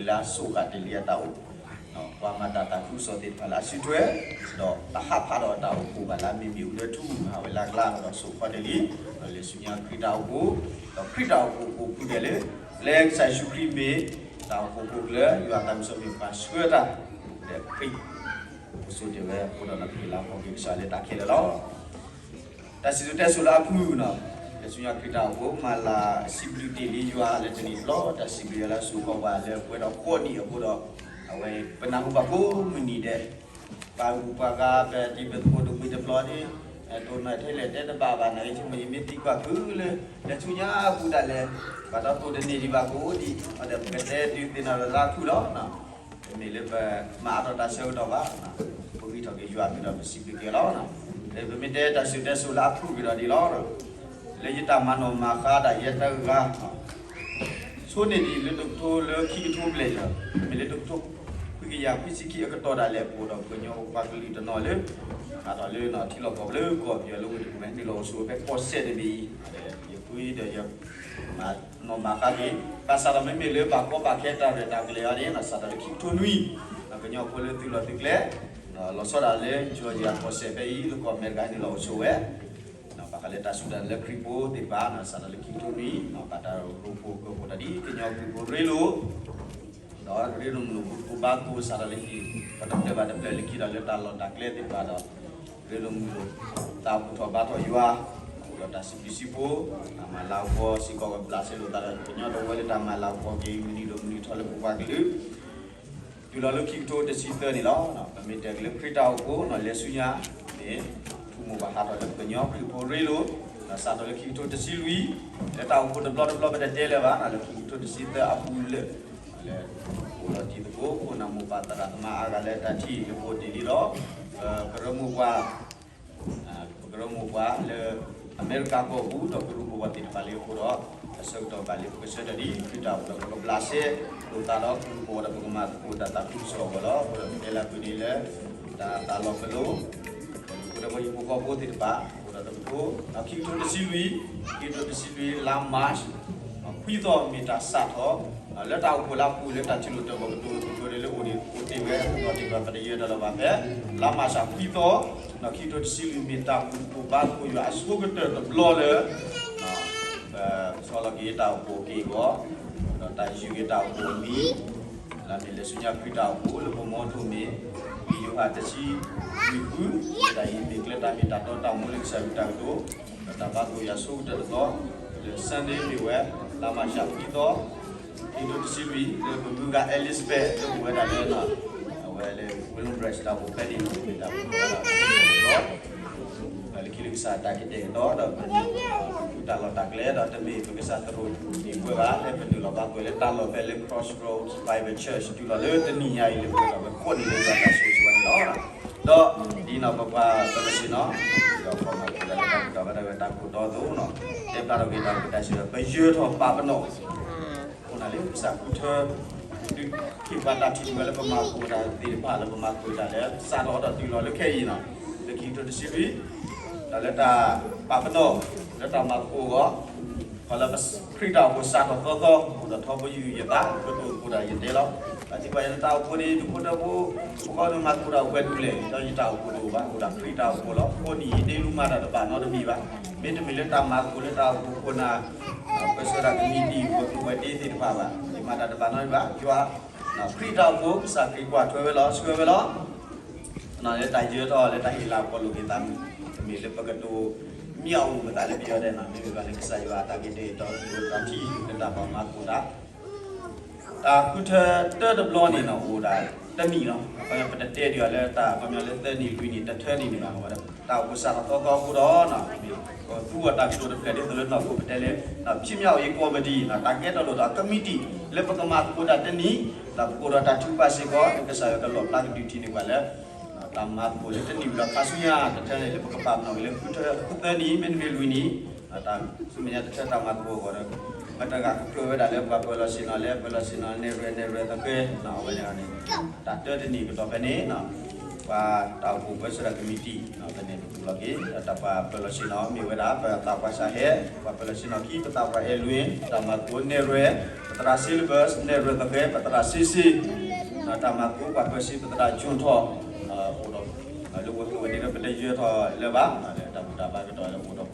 လၢအစိာ်ဃာ်တ့ၢ်လံအတၢ်အိၣ်, ပှၤမၤတၢ်သးခုကစီၣ်သ့ၣ်တဖၣ်လၢအစုထွဲ, ဒီးတဟးဖးဒီးတၢ်အိၣ်ဖှိၣ်ဘၣ်လၢအမ့မ့ၢ်အိၣ်လၢထူၣ်မၤဝဲလၢအကျါ ဒီးစိာ်ခီတ့ၢ်လံ, ဒီးလဲၤဆူညါခရံာ်တၢ်အိၣ်ဖှိၣ်, ဒီးခရံာ်တၢ်အိၣ်ဖှိၣ်အိၣ်ဖှိၣ်ဒဲးလၢ လၢကစၢ်ယ့ၣ်ၡူးခရံာ်မ့ၢ်တၢ်အိၣ်ဖှိၣ်ခိၣ်ကျၢၢ်, ယွၤအသးမုၢ်စီဆှံမ့ၢ်ပှၤဆှၢတၢ်, ဒီးခရံာ် အိၣ်ဆိးတ့ၢ်ဝဲအဃိဒီး ပဟ့ၣ်လၤကပီၤက့ၤကစၢ်လၢတၢ်ခဲလၢာ်လီၤ. တၢ်စံၣ်စိၤတဲစိၤလၢအဖုၣ်နီၤ, လဲၤဆူညါခရံာ်တၢ်အိၣ်ဖှိၣ် မၤလၤစံးဘျုးတ့ၢ်လံယွၤလၢတနံၤတဘျီ, တၢ်စံးဘျုးယွၤလၢအစိာ်ဃီၤပှၤလၢပှဲၤဒီးဃိးနံၣ်အဃိဒီး, အဝဲပနၢ်ဟူဘၣ်ကိးမုၢ်နံၤဒဲး, ပှၤဂုၤပှၤဂၤ ပတံၤပသကိးတမှံၤတပျီၤန့ၣ်, တိၢ်နီၣ်ထဲလဲၣ်တဲတဘၣ်ဘၣ် နာ်ဂ့ၤဆိကမိၣ်ယမ့ၢ်သံကွၢ်ဖုၣ်လၢ လဲၤဆူညါအပူၤဒၣ်လဲာ်, ဘၣ်တၢ်တိၢ်တန့ၢ်ဒံးဘၣ်ကိးဒံး, ဒီးပကတဲဒုးသ့ၣ်နီၣ်လၢလၢအဖုၣ်လီၤ. တမ့ၢ်လၢပမၤအါထီၣ်တၢ်ဆၢကတီၢ်ဘၣ်, ပဂံၢ်ထီၣ်က့ၤယွၤအမံၤဒီးပစံးဘျုးက့ၤအီၤလီၤ. ပမ့ၢ်တဲတၢ်စံၣ်စိၤတဲစိၤလၢအဖုၣ်က့ၤဒီးဒ်လီၤ, လၢယတၢ်မၤနီၣ်မၤဃါဒၣ်ယဲတဂၤ ဆိန့ၢ်ဒံးလၢတကထိလၢခံကထိဘျဲၣ်လီၤ. မ့ၢ်လၢတကထိခွံကယၤခွံဆံခံအကတီၢ်ဒၣ်လဲာ်အပူၤဒီး ပကညီပှၤကလုာ်တနီၤလၢ ဟးထီၣ်လၢထံလီၢ်ကီၢ်ပူၤလၢကီၢ်ပယီၤလၢဝ့ၢ်တကူၣ်မဲ နုာ်လီၤအိၣ်ဆိးဝဲဖဲကီၢ်စဲၣ်တဘ့ၣ်အံၤ, ယဃုဒီးယမၤနီၣ်မၤဃါက့ၤ, ဘၣ်ဆၣ်ဒီးမ့မ့ၢ်လၢဘၣ်ကီဘၣ်ခဲတၢ်ရဲၣ်တၢ်ကျဲၤအီၤန့ၣ် စးထီၣ်လၢခံကထိနွံ, ကညီဖိလၢသုးလီၢ်သုးကျဲ လီၤဆီဒၣ်လၢ Georgia ကီၢ်စဲၣ်ဖဲအံၤ လၢကီၢ်အမဲရကၤနုာ်လီၤအိၣ်ဆိးဝဲ ဘၣ်ဃးလၢတၢ်စူၢ်တၢ်နာ်လၢခရံာ်ဖိသ့ၣ်တဖၣ် စးထီၣ်လၢခံကထိနွံ, ဘၣ်တၢ်ရိဖှိၣ်ကၢဖှိၣ်တၢ်ဒ်ကညီခရံာ်ဖိရ့လိာ်, ဒီးရ့လိာ်မုာ်လိာ်ဘူၣ်သကိးဘါသကိး စးထီၣ်လၢဟံၣ် ပှၤတဖျၢၣ်ဘၣ်တဖျၢၣ်လၢခံဒီးလၢတၢ်လီၢ်တၢ်ကျဲသ့ၣ်တဖၣ်ဒီး ရ့လိာ်မုာ်လိာ် သးအိၣ်ထီၣ်ဘါထီၣ်ယွၤ, အိၣ်ဒီးတၢ်စံးဘျုးစံးဖှိၣ်, တၢ်မၤလၤကပီၤစ့ၢ်ကီး ကဘျးစဲလိာ်သးဒီးကညီတဝၢလၢတၢ်မၤလၤကပီၤက့ၤ မုၢ်နံၤဒီးမုၢ်နံၤထီၣ်လၢပပှၤကလုာ် တုၤလီၤလၢခံကထိတဆံသၢန့ၣ်လီၤ. ပမ့ၢ်တဲက့ၤလၢခရံာ်တၢ်အိၣ်ဖှိၣ်န့ၣ် လဲၤဆူညါန့ၣ် ထူၣ်မိၢ်ပှၢ်ဟးထီၣ်လၢပကညီခရံာ်ဖိရ့လိာ်, ဒီးစးထီၣ်လၢခံကထိတဆံလွံၢ်, လၢတၢ်အိၣ်ဖှိၣ်တဘျီတဘျီပတတဲလၢၤဘၣ်, လၢခံကထိတဆံသၢအပူၤလၢ လၢ အိၣ်ဒီးတံၤသကိး ခိၣ်နၢ်မိၢ်ပၢ်သရၣ်သမါအါဂၤလၢတၢ်ထံၣ်လၢပအိၣ်တ့ၢ်လံဒီး ပကရၢမိၢ်ပှၢ် ပကရၢမိၢ်ပှၢ်လၢ အမဲရကၤကီၢ်ပူၤ ဒီးကရူၢ်ကဝီၤသ့ၣ်တဖၣ်လံအဃိဒီး အဆၢကတီၢ်ဘၣ်လံ ပကဆၢထၢၣ်ဒ်ခရံာ်တၢ်အိၣ်ဖှိၣ်ဒီး ပကဘျးစဲလိာ်သးဒီးကရူၢ်ကဝီၤဒီး ပကမၤသကိးတၢ်သးခုကစီၣ်အဂီၢ်လီၤ. အဃိဒီးပတဲလၢအပူၤန့ၣ်လၢ တၢ်သးလီၤပလိာ် ပဒီပုၢ်ဝဲၢ်ဟံၣ်ဖိဃီဖိသ့ၣ်တဖၣ် အဃိဒီးတကထိ ခံကထိတဆံလွံၢ်, ခံကထိတဆံလွံၢ် လါမး ခွံသီ မ့ၢ်တၢ်စးထီၣ် လၢတၢ်အိၣ်ဖှိၣ်လၢအပူၤလၢတၢ်ထံၣ်လိာ်တၢ်ဘၣ်ကတိၤသကိးလၢအိၣ်န့ၣ် အိၣ်တ့ၢ်ဝဲ ဒီးတ့ၢ်ဘၣ်ပတယၢၢ်တၢ်လီၤဘၣ်ဖဲ လါမးရှးခွံသီ ခံကထိတဆံလွံၢ် မ့ၢ်တၢ်ဘူၣ်သကိးဘါသကိးယွၤအဆိကတၢၢ်တဘျီလၢ ပဆီလီၤက့ၤတၢ်အိၣ်ဖှိၣ်အက့ၢ်အဂီၤ ဒီးတၢ်ယုၢ်က့ၤတၢ်အိၣ်ဖှိၣ်အမံၤ လၢမ့ၢ်လဲၤဆူညါခရံာ်တၢ်အိၣ်ဖှိၣ်လၢပမီထိၣ်မ့ၢ် လံာ်ယိၤဟၣ်တဆံလွံၢ်ဖု, တၢ်အံၤမ့ၢ်ကျဲတၢ်မ့ၢ်တၢ်တီတၢ်မူလၢကစၢ်ယွၤတၢ်ကတိၤ, ဒီးတၢ်ဘါသကိးယွၤအဆိကတၢၢ်တသီ, လၢ Sunday မ့ၢ်ဝဲ လါမးရှးခွံသီ, ခံကထိတဆံလွံၢ် လၢပမုၢ်ဂၤ Elizabeth လၢအိၣ်ဝဲဒၣ်လၢ အဝဲလၢ Williamsburg တၢ်အိၣ်ဖှိၣ်ဖဲန့ၣ် မ့ၢ်တၢ်ဘူၣ်သကိးဘါသကိး လၢခံလၢကစၢ်တၢ်ကတဲာ်ကတီၤဒီး ပတၢ်လီၢ်တၢ်ကျဲဒီး တမ့ၢ်ပကစၢ်သရိာ်တံၢ်ပှဲၤဘၣ် လၢပနုာ်လီၤဘၣ်ကွဲးလၢတၢ်လီၢ်ဖဲလၢ Crossroads Bible Church တုၤလီၤလၢတနံၤညါအံၤလၢပှဲၤဒီးပခိၣ်နံၣ်လၢပှၤတၢ်ဆိၣ်ဂ့ၤဆိၣ်ဝါန့ၣ်လီၤ. ဒီးဒ်န့ၣ်ပပှၤပကစ့ၢ်နီၤ ဒီးပမၤသကိးတၢ်လၢတၢ်ဘူၣ်တၢ်ဘါတၢ်ဂ့ၤတၢ်ကိၢ်တီအသိးနီၤ တဲဖျါထီၣ်က့ၤတၢ်ဘူၣ်တၢ်စံးဒီး ပယၢၤထီၣ်ပာ်ပနီၣ် အဃိန့ၣ်လၢကစၢ်ဃုထၢ ဒုးဟ့ၣ်ပှၤတၢ်ထံၣ်ဝဲလၢပမၤသကိးတၢ်သ့ၣ်တဖၣ်လၢပမၤသကိးတၢ်လၢ စးထီၣ်အီၤဒီးတုၤလီၤလၢခဲအံၤနီၤ လၢခံကထိတဆံလွံၢ် ဒီးလၢတၢ်ပာ်ပနီၣ် လၢတၢ်မၤသကိးအဂီၢ် ခီလၢခရံာ်တၢ်အိၣ်ဖှိၣ်စးထီၣ်သီသီ အိၣ်ဒီးထီဘိယုၢ်ယသး ကတိၤသကိးတၢ်ယတဲလီၤ. ဘၣ်သ့ၣ်ပှၤယဲလၢတၢ်အိၣ်ဖှိၣ်န့ၣ် ဒူၣ်ဖိထၢဖိ ပဃီန့ၣ်မၤသကိးတၢ်အိၣ်ဖှိၣ်ဒူၣ်လဲၣ် ဒီးယတၢ်အိၣ်ဖှိၣ်တအိၣ်ဘၣ် အိၣ်ဒၣ်ခရံာ်တၢ်အိၣ်ဖှိၣ်လီၤ. အဃိန့ၣ် ယတလူၤမၤတၢ်တဘၣ်နီတမံၤဘၣ်. မ့တမ့ၢ်လၢတၢ်မၤသကိးလၢတၢ်အိၣ်ဖှိၣ်ခိၣ်နၢ် ပဆၢတၢ်ကမံးတံာ် ပှၤကျိၤဝဲၤဒ့သ့ၣ်တဖၣ်ဘၣ်. ယမၤတၢ်တဘၣ်နီတမံၤဘၣ်. ယွၤ ခရံာ်တၢ်အိၣ်ဖှိၣ် ကစၢ်ခရံာ်ကွၢ်ထွဲဝဲလီၤ ဆှၢဝဲလီၤ. လၢတၢ်ယၢၤထီၣ်လၢတၢ်ဟ့ၣ်လၤကပီၤလိာ်က့ၤသးမံၤ တမ့ၢ်လၢပကတိၤမ့ၢ်အအိၣ်ပသးလၢပယီၤဒဲးနီၤ မ့မ့ၢ်ဘၣ်လၢကစၢ်ယွၤအတၢ်ကတဲာ်ကတီၤ တၢ်ထံၣ်လၢတၢ်ဘၣ်မၤသကိးတၢ် တၢ်ဃုထၢတၢတဘျီန့ၣ်နီၤ အိၣ်ဒၣ်တနံၣ်နီၤ ခီပညီပတတဲဒံးအီၤလၢတၢ်ခီပညီလၢသၢနံၣ်လွံၢ်နံၣ်တထၢနံၣ်န့ၣ်ဘၣ် တၢ်အိၣ်ဖှိၣ်စးထီၣ်သီသီအဃိဒီး ပသူအီၤတၢ်ကတိၤတဖျၢၣ်ဒ်သိးလၢနီၢ်ခိပတဲလၢ ဖြစ်မြောက်ရေးကော်မတီ တၢ်ကဲထီၣ်လိာ်သး committee လၢပကမၤသကိးတၢ်တနံၣ် ဒီးပကအိၣ်ဒီးတၢ်ထုကဖၣ်စ့ၢ်ကီး လၢကစၢ်ယွၤကလီၣ်ဖျါကဒုးထံၣ်န့ၢ်ပှၤလၢ တၢ်မၤသကိးလၢတနံၣ်ဝံၤဒီးခါဆူညါ တထၢန့ၣ်လၢပကပာ်ပနီၣ်က့ၤလၢဃုထၢသၢနံၣ် မ့တမ့ၢ်လွံၢ်နံၣ် တၢ်ဆူမဲာ်ညါတထၢတၢ်မၤသကိးအဂီၢ်ဒီး ပတဂၤကကြၢးဝဲဒၣ်လၢပှၤပၢၤလီၢ်ဆ့ၣ်နီၤလၢ ပၢၤလီၢ်ဆ့ၣ်နီၤ နဲၣ်ရွဲၣ် နဲၣ်ရွဲၣ်သဃဲ အဝဲန့ၣ်န့ၣ် တၢ်တၢတနံၣ်ကတီၢ်ဖဲန့ၣ် ပှၤတၢ်အိၣ်ဖှိၣ်ပၢဆှၢတၢ်ကမံးတံာ် ပန့ၢ်ပသူၣ်လီၤက့ၤ တၢ်ပှၤပၢၤလီၢ်ဆ့ၣ်နီၤ မ့ၢ်ဝဲဒၣ် ပသးပှၢ်စၢ်ဟဲ ပှၤပၢၤလီၢ်ဆ့ၣ်နီၤခံ ပသးပှၢ်အဲၣ်လွံၢ် တၢ်မၤသကိးနဲၣ်ရွဲၣ် ပသရၣ် syllabus နဲၣ်ရွဲၣ်သဃဲ ပသရၣ်စ့စ့ တၢ်မၤသကိး ပှၤပၢဆှၢ ပသရၣ်ကၠူၣ်ထီၣ် အိၣ်ဒီး လၢဝဲကျိၤဝဲၤဒၣ်ဒီး ပတယၢၤထီၣ်လၢၤဘၣ် တၢ်ဘူၣ်တၢ်ဘါကတီၢ်လၢအိၣ်ဒီး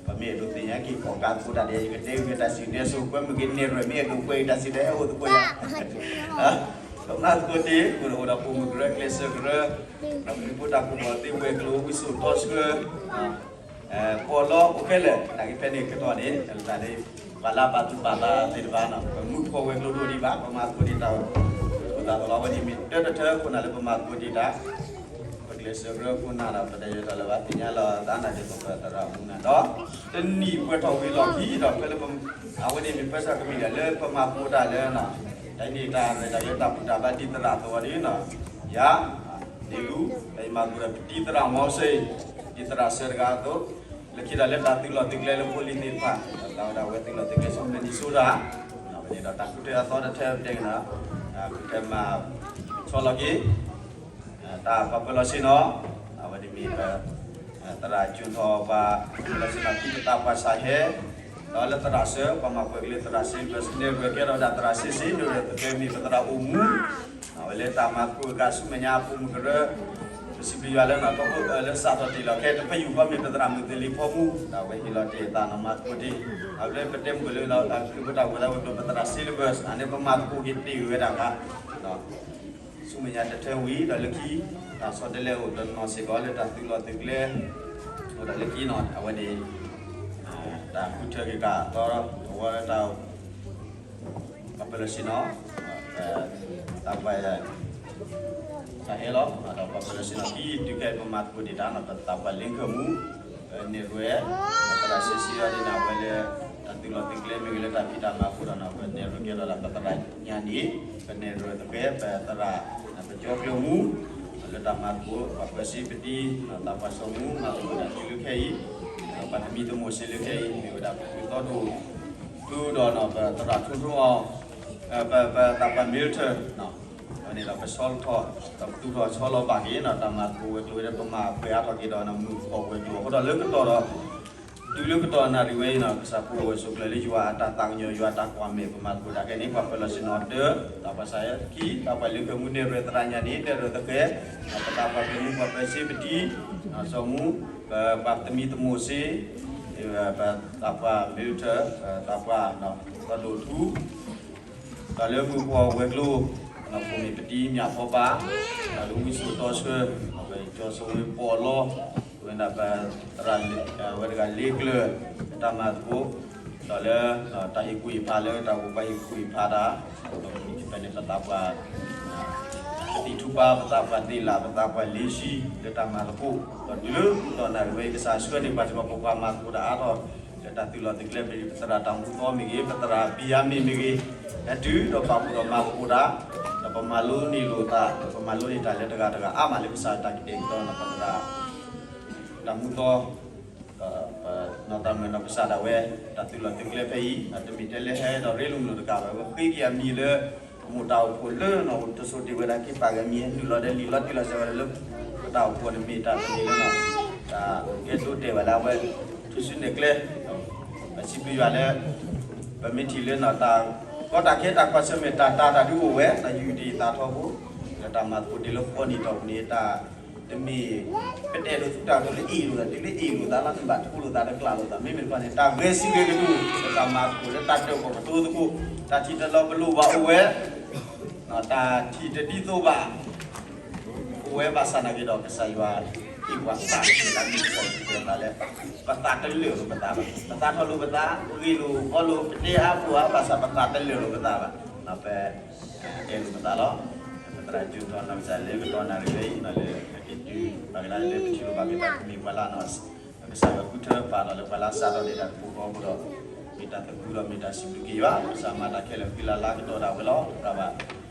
ပမ့ၢ်အဲၣ်ဒိးသ့ၣ်ညါက့ၤ ကီၢ်ကးသကိးတၢ်ဒဲး ယကတဲဝံၤတၢ်စံၣ်တဲစိၤ ကွဲမုာ်က့ၤနဲၣ်ရွဲၣ် မ့ၢ်အဲၣ်ဒိးကွဲးတၢ်စံၣ်တဲဟဲအိၣ်သကိးယၤ ပမၤသကိးတ့ၢ် အိၣ်ဒီးပအိၣ်မုၣ်ကရၢကျဲးစၢးကရၢ ဒီးမုၢ်ဖိတၢ်ကူၣ်ဘၣ်သ့ဝဲၤကျိၤ ဝံစိာ်တီဆှၢ ပီၣ်လီအိၣ်ခဲလၢာ် နာ်က့ဖဲန့ၣ်ကတီၢ်န့ၣ် တၢ်လၢ ပှၤလၢအဘၣ်သူၣ်ဘၣ်သးသ့ၣ်တဖၣ်န့ၣ် ပမုၣ်ဖိဝဲၤကျိၤဒိၣ်ဒံးဘၣ် ပမၤသကိးတ့ၢ်တၢ်အိၣ်သးသီလီၤဝဲန့ၣ် မ့ၢ်တၢတထၢခိၣ်နၢ်လၢပမၤသကိးတ့ၢ်တၢ် ပကျဲးစၢးကရၢခိၣ်နၢ်ဒီး ပတယၢၤထီၣ်လၢၤဘၣ် သ့ၣ်ညါလီၤသးနာ်က့ ပပၢၤသရၣ်မုၣ်နၢ်ဒီး တနံၣ်ပှဲၤထီၣ်ဝံၤလီၢ်ခံဒီး ဖဲလၢ အဝဲန့ၣ်မ့ၢ်ပၢဆှၢကမံးတံာ်လၢပမၤသကိးတၢ်လၢ တၢ်န့ၣ်တၢ်ရဲၣ်တၢ်ကျဲၤတၢ်ဘူၣ်တၢ်ဘါဒ်သရၣ်အသိးဒီး ယၤ န့ၣ်လူ ပမၤသကိးဒီးပတံၤသရၣ်မီၤစ့ၣ် ဒ်သရၣ်စၢတဂၤအသိး လၢခံဒီးလၢတၢ်သုးလီၢ်သုးကျဲလၢဖိလံၤသ့ၣ်တဖၣ် ဒီးသးဝဲဒၣ်ဝဲသုးလီၢ်သုးကျဲဆူ Minnesota ဒီးတၢ်ဃုထၢအသီတထၢပတဲက့ၤနီၤ ဃုထၢမၤဆီလီၤက့ၤ တၢ်ပှၤပၢၤလီၢ်ဆ့ၣ်နီၤ အဝဲန့ၣ်မ့ၢ် သရၣ်ကၠူၣ်ထီၣ်ပှၤ ပၢၤလီၢ်ဆ့ၣ်နီၤခံ ပသးပှၢ်စၢ်ဟဲ ဒီးလၢသရၣ်စၢ ပှၤမၤပှဲၤက့ၤလၢသရၣ်စ့ ပှၤနဲၣ်ရွဲၣ်ကဲထီၣ်ဝဲဒၣ်သရၣ်စ့စ့ နဲၣ်ရွဲၣ်သဃဲမ့ၢ်ပသရၣ်အိၣ်မူ အဝဲလၢတၢ်မၤသကိးအဂၤဆူမဲာ်ညါအပူၤမုၢ်ကရၢ ပစံးဘျုးယွၤလၢနီၤ တၢ်လၢစးထီၣ်တ့ၢ်လီၤခဲ တဖဲယူၢ်ဃီမ့ၢ်ပသရၣ်မုၣ်သ့ၣ်လံၤဖီမူ ဒီးအဝဲဟ့ၣ်လီၤတ့ၢ်အသးနီၤ မၤသကိးတ့ၢ် အဝဲလၢပတဲမုၢ်ကလၢလီၤ အချုးဖိတၢ်ဝဲၤလၢဝဲၤကျိၤ ပသရၣ် syllabus အန့ၣ် ပမၤသကိးက့ၤတ့ၢ်ဝဲဒၣ်ဂၤ ဆူမဲာ်ညါတထၢဝံၤဒီးလၢခံ တၢ်ဆီတလဲအိၣ်တနီၤစ့ၢ်ကီးလၢတၢ်သုးလီၢ်သုးကျဲ အိၣ်ဒီးလၢခံနီၤ အဝဲန့ၣ် တၢ်ဃုထၢက့ၤကးသီ အဝဲတၢ် ပှၤပၢၤလီၢ်ဆ့ၣ်နီၤ တၢ်ပှၤ တၢ်ဟဲလီၤ ဒီးပှၤပၢၤလီၢ်ဆ့ၣ်နီၤ ခံတုၤခဲအံၤပမၤသကိးတ့ၢ်တၢ်နီၤ ပသးပှၢ်လ့ၤခၢၣ်မူ ပနဲၣ်ရွဲၣ် ပသရၣ်စ့စ့အီၤဒ်န့ၣ် အဝဲလၢ တၢ်သုးလီၢ်သုးကျဲမ့ၢ်ဂ့ၤ လၢတၢ်ဖံးတၢ်မၤအဃိဒီးနီၤ ပနဲၣ်ရွဲၣ်ကဲထီၣ်ဒၣ်ပသရၣ်ညါန့ၣ် ပနဲၣ်ရွဲၣ်သဃဲပသရၣ် ပကၠီကျၢၢ်မူ လၢတၢ်မၤသကိး ပှၤပၢဆှၢပတံၤ သးပှၢ်စီၤမူ မၤသကိးတၢ်တုၤလၢခဲအံၤ ပှၤသမံသမိးစ့လၢခဲအံၤ မ့ၢ်ဝဲဒၣ်ပဖုသီဒိၣ် ဖုဒီးနီၤ ပသရၣ်ထူထူအီၤ ပသးပှၢ် Milton န့ၣ်ဒီးပဆီထီၣ် ဒီးပသူၣ်ထီၣ်ဆီလီၤဘၣ်က့ၤနီၤ တၢ်မၤသကိးဝဲၤကျိၤဝဲဒၣ် ပမၤပှဲၤအါထီၣ်က့ၤဒီးနီၤ မုၢ်ကီၢ်ဝဲၤကျိၤအဃိဒီးလၢကတီၢ်ဒီး တုၤလၢကတီၢ်နၣ်ရံၣ်ဝဲအံၤနီၤ ကစၢ်ဖိဝဲၢ်ဆိးကျၢၤလၢယွၤအတၢ်သးကညီၤ ယွၤအတၢ်ကွၢ်မဲာ် ပမၤသကိးတၢ်ခဲအံၤန့ၣ် ပှၤပၢၤလီၢ်ဆ့ၣ်နီၤတၢ သးပှၢ်စၢ်ဟဲခံ သးပှၢ်လ့ၤခၢၣ်မူ နဲၣ်ရွဲၣ်သရၣ်ညါန့ၣ် နဲၣ်ရွဲၣ်သဃဲ ပသးပှၢ်ကျၢၢ်မူ ပှၤပၢဆှၢပတံၤ စီၤမူ ပပှၤသမံသမိးစ့ ပသးပှၢ် Milton ပသးပှၢ် သီဒိၣ်ထူ ဒီးလၢမုၢ်ကီၢ်ဝဲၤကျိၤ ဖိမ့ၢ်ပတံၤမၠၣ်ဖီပၤ ဒီးလၢဝံစိာ်တီဆှၢ ပကၠီဆိဝ့ပီၣ်လီ ဝဲဒၣ်ပသရၣ် ဝဲတဂၤလ့ၤကျၢၢ် တၢ်မၤသကိး ဒီးလၢ တၢ်ဟ့ၣ်ကူၣ်ဟ့ၣ်ဖးလၢ တၢ်အိၣ်ပှၤဟ့ၣ်ကူၣ်ဟ့ၣ်ဖးတၢ် ဒီးဖဲန့ၣ် ပသးပှၢ် သံၣ်ထူပါ ပသးပှၢ်သ့ၣ်လး ပသးပှၢ်လ့ဆံ လၢတၢ်မၤသကိး ဒီးတုၤလၢကတီၢ်နၣ်ရံၣ်ဝဲအံၤ ကစၢ်ဆှၢန့ၢ်ပှၤစ့ၢ်ကီး ပပှၤမၤသကိးတၢ်အါထီၣ် လၢတၢ်သုးလီၢ်သုးကျဲမ့ၢ်ဂ့ၤ ပသရၣ်တၢ်မူသီမ့ၢ်ဂ့ၤ ပသရၣ်ဘံယၤမ့ၢ်မ့ၢ်ဂ့ၤ ဟဲတုၤဒီးပာ်ဖှိၣ်ဒီးမၤသကိးတၢ် ဒီးပမၤလိန့ၢ်လိာ်သး ဒီးပမၤလိန့ၢ်တၢ်လၢတဂၤတဂၤအါမးလၢကစၢ်တၢ်ကတဲာ်ကတီၤန့ၣ် ပသရၣ် တၢ်မူသီ ဒီးပနီၢ်သးမုၢ်နီၢ်ကစၢ်ဒၣ်ဝဲ တၢ်သုးလီၢ်သုးကျဲဖဲအံၤ တမ့ၢ်ထဲလၢဟဲဒီးရ့လိာ်မုာ်လိာ်တကးဘၣ် ပဃ့က့ၤအမံၤလၢ မိၢ်တၢ်အိၣ်ဖှိၣ်လၢနီၢ်တစိၤတ့ၢ်ဝဲဒၣ်က့ၤပာ်ဂ့ၤမံၤ ဟဲနုာ်လီၤဒီးလံာ်လီၤတံၢ်လီၤဆဲးဝဲဒၣ်လၢ ပတၢ်အိၣ်ဖှိၣ်န့ၣ်မ့ၢ်တၢ်တမံၤလၢနီၢ် တၢ်ကဲဒိတဲာ်ဝဲလၢအဝဲ ထူၣ်စုနဲၣ်ကျဲ ပစံးဘျုးယွၤလၢ ပမ့ၢ်ထံၣ်လၢနီၢ်တၢ် ကီတၢ်ခဲတၢ်ကွၢ်ဆၢၣ်မဲာ်တၢ်တာ်တၢ်ဒုးအိၣ်ဝဲ တၢ်ယူးယီၣ်သးထီဘိ လၢတၢ်မၤသကိးတ့ၢ်လၢဃီနံၣ်တီၢ်ပူၤန့ၣ် တၢ် တမ့ၢ် ပတဲဒိးသူတၢ်ဒိးလၢအ့ၣ်လိာ်သး တုၤလၢအ့ၣ်လိာ်သးလီၤ နဘၣ်ထူလိာ်သး တကျးလိာ်သး မ့မ့ၢ်တခီန့ၣ် တၢ်ဂဲၤစံးဂဲၤကတိၤ လၢတၢ်မၤသကိးလၢတၢ်ဒၢးပီၣ်ကတိၤသကိး တၢ်ထံၣ်တလီၤပလိာ်ဘၣ်အိၣ်ဝဲ တၢ်ထံၣ်တဒ်သိးဘၣ် အိၣ်ဝဲဘၣ်ဆၣ်နာ်က့ဒီး ကစၢ်ယွၤဟ့ၣ်ပှၤသးလၢတၢ်မ့ၢ်ပှၤသ့ၣ်ညါသးလၢ ပသးတလၢာ်လိာ်ပသးဘၣ် ပသးထီၣ်လိာ်ပသး ဂ့ၢ်လိာ်ဘှီလိာ် ပတဲအါပူၤအါဘၣ်ဆၣ် ပသးတလၢာ်လိာ်ပသးဘၣ် ပ အဲၣ်လိာ်ပသးလီၤ. ပသရၣ်ကၠိထီၣ်နီၢ်ကစၢ်လၢကတီၢ်နၣ်ရံၣ်ဝဲအံၤ နီၢ်လၢအက့ၤတုၤ ဘၣ်ကဒါလၢပထံၣ်လိာ်ဘၣ်က့ၤတၢ်မ့ၢ်ပှၤလၢနီၢ် ကစၢ်ယွၤဃုထၢပာ်ဒီးလၢပှၤလၢစးထီၣ်ဒဲးတၢ်တပူၤဃီအဃိဒီး မ့ၢ်တၢ်သးခုဒီးမ့ၢ်တၢ်စံးဘျုးက့ၤယွၤ ကစၢ်မၤတၢ်ခဲလၢာ်ဃံလၤလါကတီၢ်ဒၣ်ဝဲလီၤ တၢ်ဘၣ်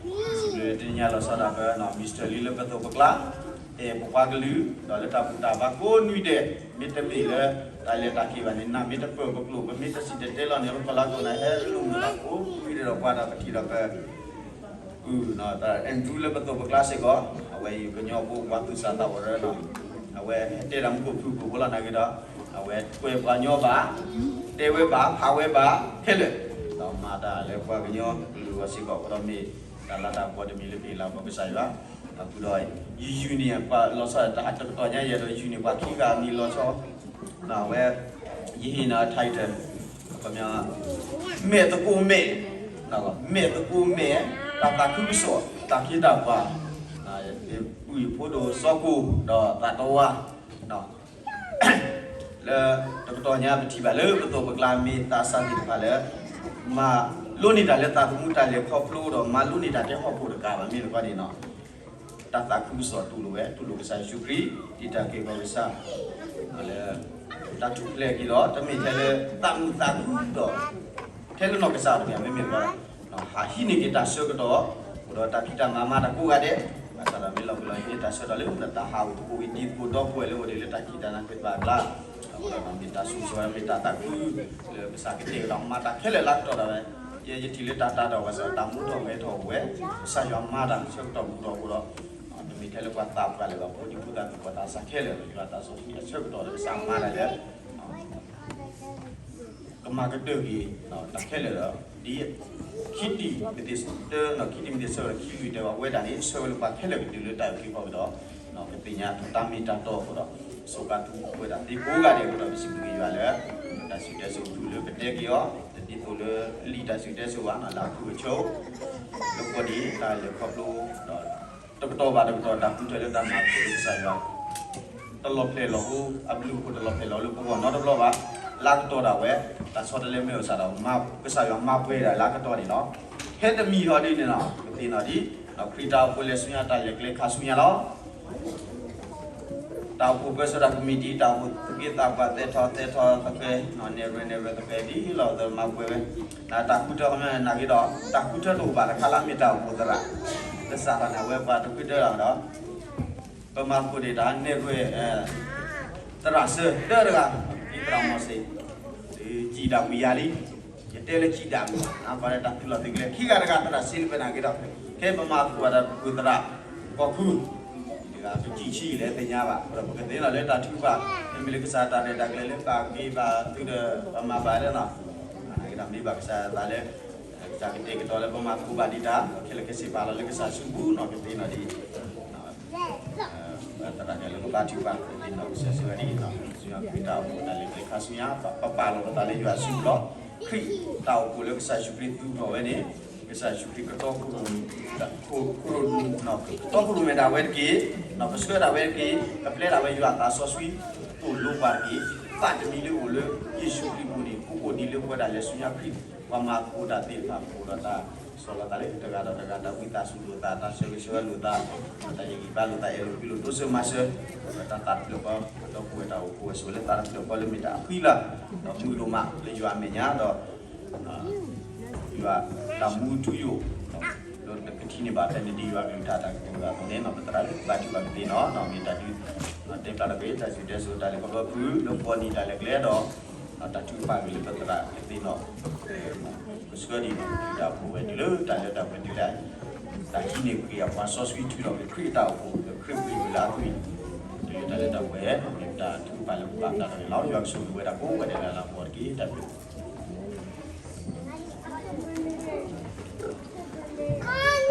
စံးဘျုးတနံၤညါလီၤဆီဒၣ်ပနီၢ် Mister Lee လၢပသိးပကျါ အဲၣ်ပပှၤကလုာ် ဒီးလၢတၢ်ဘူၣ်တၢ်ဘါကိးနွံဒဲး မ့တမ့ၢ်လၢ တၢ်လဲၤတၢ်က့ၤဘၣ်န့ၣ် နမ့ၢ်တပၢၢ်ပကျိာ် ပမ့ၢ်တစံၣ်တဲၤတဲလီၤန့ၣ် ပပလၢကိးနၤဟဲလိာ်မုာ်လီၤကိးနွံဒဲးဒီးပှၤဒီးပထံၣ်ဒီးပ Andrew လၢပသိးပကျါစ့ၢ်ကီး, အဝဲအံၤကညီဖိပှၤသူၣ်စၢ်သးဘီၣ်ရၢနီၤ, အဝဲဟဲတဲတၢ်မူခိၣ်ဖုၣ်ဖုၣ်ဖိလီၤနာ်က့ဒီး, အဝဲကွဲးပှၤကညီဘၣ်, တဲဝဲဘၣ်, ဖးဝဲဘၣ်, ခဲလၢာ်, ဒီးမၤတၢ်လၢပှၤကညီကလုာ်အဂီၢ်စ့ၢ်ကီး, အဃိဒီးမ့ၢ်တၢ်လၤတၢ်ကပီၤတမံၤလၢက့ၤလၤကပီၤကစၢ်ယွၤ, အဃိဒီး ယယုၢ်န့ၢ်ပှၤလီၤဆီ တကတီၢ်ညါယဲၢ်ဒီး ယုၢ်န့ၢ်ပှၤခံဂၤအမံၤလီၤဆီ, အဝဲ ယဟ့ၣ်နၤ title မဲာ်သကိးမဲာ်, မဲာ်သကိးမဲာ်, တၢ်သးခုကစီၣ်, တၢ်ခ့တၢ်ပှၤ, ပုၢ်ဖိဒိၣ်စီၤကိၣ် ဒီးသးတဝါ, လၢတကတီၢ်ညါပထံၣ်ဘၣ်လၢ ပသိးပကျါမ့ၢ်သးစၢ်သ့ၣ်တဖၣ်လၢ မၤလိန့ၢ်တၢ်လၢသးသမူတၢ်လဲၤခီဖျိဒီး မၤလိန့ၢ်တၢ်တဲဟီၣ်ခိၣ်တကးဘၣ် မ့ၢ်တခီန့ၣ်နီၤ, တၢ်သးခုကစီၣ်တူၢ်လိာ်ဝဲ, တူၢ်လိာ်ကစၢ်ယ့ၣ်ၡူးခရံာ်, ဒ်တၢ်က့ၢ်ဂီၤကစၢ်, လၢ တၢ်ထူၣ်ဖျဲးက့ၤဒီး တမ့ၢ်ထဲလၢသးမုာ်သးခုဒီး ထဲလၢနီၢ်ကစၢ်တဂ့ၤ, မ့မ့ၢ်လၢ ဟးဟံးန့ၢ်က့ၤတၢ်ဆၢကတီၢ်, အိၣ်ဒီးတၢ်ဖံးတၢ်မၤမၤတၢ်ကိးဂၤဒဲး, ဘၣ်ဆၣ်ဒီးမ့ၢ်လီၤကလီၤဟံးန့ၢ်တၢ်ဆၢကတီၢ်လၢ တၢ်ဟးဂီၤသကိးက့ၤတံၤသကိးဒီပုၢ်ဝဲၢ်လၢအိၣ်ဒံးလၢတၢ်ခံးတၢ်နၤခရံာ်ပာ်အကျါ, အဃိဒီးမ့ၢ်တၢ်ဆိၣ်ဂ့ၤဆိၣ်ဝါ မ့ၢ်တၢ်သးခု လၢကစၢ်ကတဲာ်ကတီၤမၤတၢ်ခဲလၢာ်လၢကတီၢ်ဒၣ်ဝဲ, ယဲယထံၣ်လၢတၢ်တၢ်ဒီးဘၣ်ဆၣ် တၢ်မူထီၣ်ဂဲၤထီၣ်အိၣ်ဝဲ, ကစၢ်ယွၤမၤတၢ်ဆၢကတီၢ်ဘူးထီၣ်အဃိဒီး, တမ့ၢ်ထဲလၢပှၤသးပှၢ်လၢၤဘၣ်, ဖိဒံဖိသၣ်သ့ၣ်ပှၤသးစၢ်ခဲလၢာ်, ယွၤတၢ်စီဆှံအဆၢကတီၢ်လၢကစၢ်မၤတၢ်လၢ ကမၤကတၢၢ်က့ၤ တၢ်ခဲလၢာ်ဒီး ဒ်ခံတံၤမသ့ၣ်တၢ ခံတံၤမသ့ၣ်ဆၢဒီးခံလွံၢ်တဲဘၣ်ဝဲဒၣ်န့ၣ် ဆၢဝဲလၢပှၤခဲလၢာ်ကတုၤလၢတၢ်အုၣ်က့ၤခီၣ်က့ၤဒီး ကသ့ၣ်ညါတၢ်မ့ၢ်တၢ်တီအဃိဒီး စိးကါသူဝဲဒၣ်သ့ကိးဂၤဒဲးအဃိဒီး ပစံးဘျုးက့ၤယွၤလၢ တၢ်စံၣ်တဲစိၤကလုၢ်လၢပတဲက့ၤအီၤ တဒ်သိးလၢလံာ်တၢ်စံၣ်တဲစိၤဘၣ် လၢအဖုၣ်အဆၢ လၢပှၤဒ်တၢ်လဲၤခီဖျိဒီး တကတီၢ်ဘၣ်တကတီၢ် တၢ်ဃုထၢလၢတၢ်မၤသကိးလၢကစၢ်ယွၤ တလီၤဖျဲၣ်လီၤဟိ အဘျုးအဖှိၣ်တလီၤဖျဲၣ်လီၤလၢပဂီၢ်နီတဘျီဘၣ်. လၢကတီၢ်ဒၣ်ဝဲ တၢ်ဆီတလဲမ့ၢ်အိၣ်စ့ၢ်ဒီး ကစၢ်ယွၤမၤပှဲၤဒၣ်လၢကတီၢ်န့ၣ်လီၤ. ဖဲတမံၤဟီဒ်န့ၣ်လီၤ ကသ့ၣ်နီၣ်ဒ် ခရံာ်တၢ်အိၣ်ဖှိၣ်လဲၤဆူညါ တၢ်လဲၤကျဲခါဆူညါလီၤ. တၢ်အိၣ်ဖှိၣ်ပၢဆှၢတၢ်ကမံးတံာ် တၢ်အိၣ်ဖှိၣ်သူၣ်က့သးပှၢ် သဲထီၣ်သဲထီၣ်သဖဲ နဲၣ်ရွဲၣ်နဲၣ်ရွဲၣ်သဖဲဒ်လီၤ သမၤပှဲၤဝဲ တၢ်ဃုထၢ နာ်က့ဒီး တၢ်ဃုထၢတအိၣ်ဘၣ်တခါလၢအမ့ၢ်တၢ်အိၣ်ဖှိၣ်သရၣ် လၢစးထီၣ်န့ၣ် အဝဲပှၤတဃုထၢလီၤဒီး ပမၤသကိးန့ၣ် တၢ်နဲၣ်ရွဲၣ် သရၣ်စၢၤတၢတဂၤ ဒ်သရၣ်မီၤစ့ၢ် စံၣ်ဒၣ်ဝံၤယၤလံ ယတဲလၢစံၣ်ဒၣ်ဝံၤ ပှၤလၢတၢ်သုးလီၢ်သုးကျဲ ခံဂၤတဂၤ သရၣ်စ့လၢပနာ်က့ဒီး ခဲပမၤသကိးတၢ်ဃုာ်သရၣ် ကီၢ်ခုၣ် တဂၤ ပစံၣ်ဆံးလဲၣ်သ့ၣ်ညါဘၣ် ဒီးပကသ့ၣ်နီၣ်လၢတၢ်ထုကဖၣ် မ့မ့ၢ်လၢကစၢ်တၢ်ရဲၣ်တၢ်ကျဲၤလၢပာ်က့ၤပာ်သုဒီး ပမၤဘၣ်လၢနီၣ် နာ်က့ဒီးမ့ၢ်ဘၣ်ကစၢ်သးလၢ ကစၢ်ကတဲာ်ကတီၤလၢပမၤသကိးဘၣ်ဒံးတၢ် ခဲလၢာ်ခဲဆ့ပာ်လီၤလၢကစၢ်စုပူၤနီၣ် ကသ့ၣ်နီၣ်ဒ် သရၣ်ကဲလၢပဘါထုကဖၣ် ကသ့ၣ်နီၣ်ကစၢ်စုဝဲဒ်အံၤနီၣ် စံၣ်ညီၣ်ခရံာ်တၢ်အိၣ်ဖှိၣ်တၢ်လဲၤကျဲခါဆူညါ ပပာ်လီၤပသးလၢယွၤစုပူၤလီၤ. ခရံာ်တၢ်အိၣ်ဖှိၣ်လၢကစၢ်ယ့ၣ်ၡူးခရံာ်သူၣ်ထီၣ်ဝဲန့ၣ် ကစၢ်ယ့ၣ်ၡူးခရံာ်ကတီခိၣ်ရိၣ် ခိၣ်ရိၣ် ကတီခိၣ်ရိၣ်မဲာ်ဒၣ်ဝဲတက့ၢ်, ကဆှၢဒၣ်ဝဲတက့ၢ်, ကပျဲဒၣ်ဝဲယွၤအသးစီဆှံ သိၣ်လိပှၤတက့ၢ်. သးတမံၤလၢအိၣ်လၢယ့ၣ်ၡူးခရံာ်အပူၤန့ၣ် ကအိၣ်ဒံးလၢပဝဲဒၣ်လဲၤဆူညါခရံာ် ပှၤမၤသကိးတၢ်သ့ၣ်တဖၣ် ပအိၣ်ဒီးတၢ်ဆီၣ်လီၤသးလၢတဂၤဒီးတဂၤ တၢ်ဝံသးစူၤလိာ်သး တၢ်ဆၢဂ့ၤဆၢဝါလိာ်သး တၢ်ယံာ်ဂံၢ်ဘါလိာ်သး အဲၣ်လိာ်ကွံလိာ်တိစၢၤမၤစၢၤ ဒီးတၢ်သးတဖျၢၣ်ဃီ ဒီပုၢ်ဝဲၢ်တၢ်အိၣ်ဖှိၣ်ဝဲဆိးဝဲလၢသးတဖျၢၣ်ဃီလၢမ့ၢ်တၢ်အဃံလၤ ဒီးမုာ်ဒိၣ်မးလၢယွၤအမဲာ်ညါဒီး ယွၤတၢ်မူထူယိာ် လၢကထံၣ်န့ၢ်ဘၣ်ဖဲန့ၣ်ဒ်ယွၤကလုၢ်ကထါတၢ်ကတိၤအသိးန့ၣ် ပသရၣ်လၢဘါထုကဖၣ်ကသ့ၣ်နီၣ် မ့ၢ်တၢ်ဒုး တဲဖျါထီၣ်က့ၤ တၢ်စံၣ်တဲစိၤတၢ်လဲၤခီဖျိဖုၣ် လၢပှၤနံၣ်တၢ်လဲၤကျဲဒီး တၢ်ထုကဖၣ်က့ၤလၢပသရၣ်ကသ့ၣ်နီၣ် ကဆှၢဒံး တၢ်အိၣ်ဖှိၣ်ဝဲတုၤလၢတၢ်လၢတၢ်ပှဲၤတုၤလၢ တၢ်ဟံးန့ၢ်က့ၤအပှၤစီဆှံထုးထီၣ်က့ၤခရံာ်အတၢ်အိၣ်ဖှိၣ် လၢခရံာ်ပှ့ၤဝဲလၢအသွံၣ် တုၤလၢတၢ်လၢတၢ်ပှဲၤ မ့ၢ်တၢ်ထုကဖၣ်လၢပဘၣ်တၢ်တဂ့ၤလီၤ. ယွၤကဆိၣ်ဂ့ၤဝဲဒၣ်ကိးဂၤဒဲးလၢအလၤကပီၤတက့ၢ်. တၢ်ဘျုး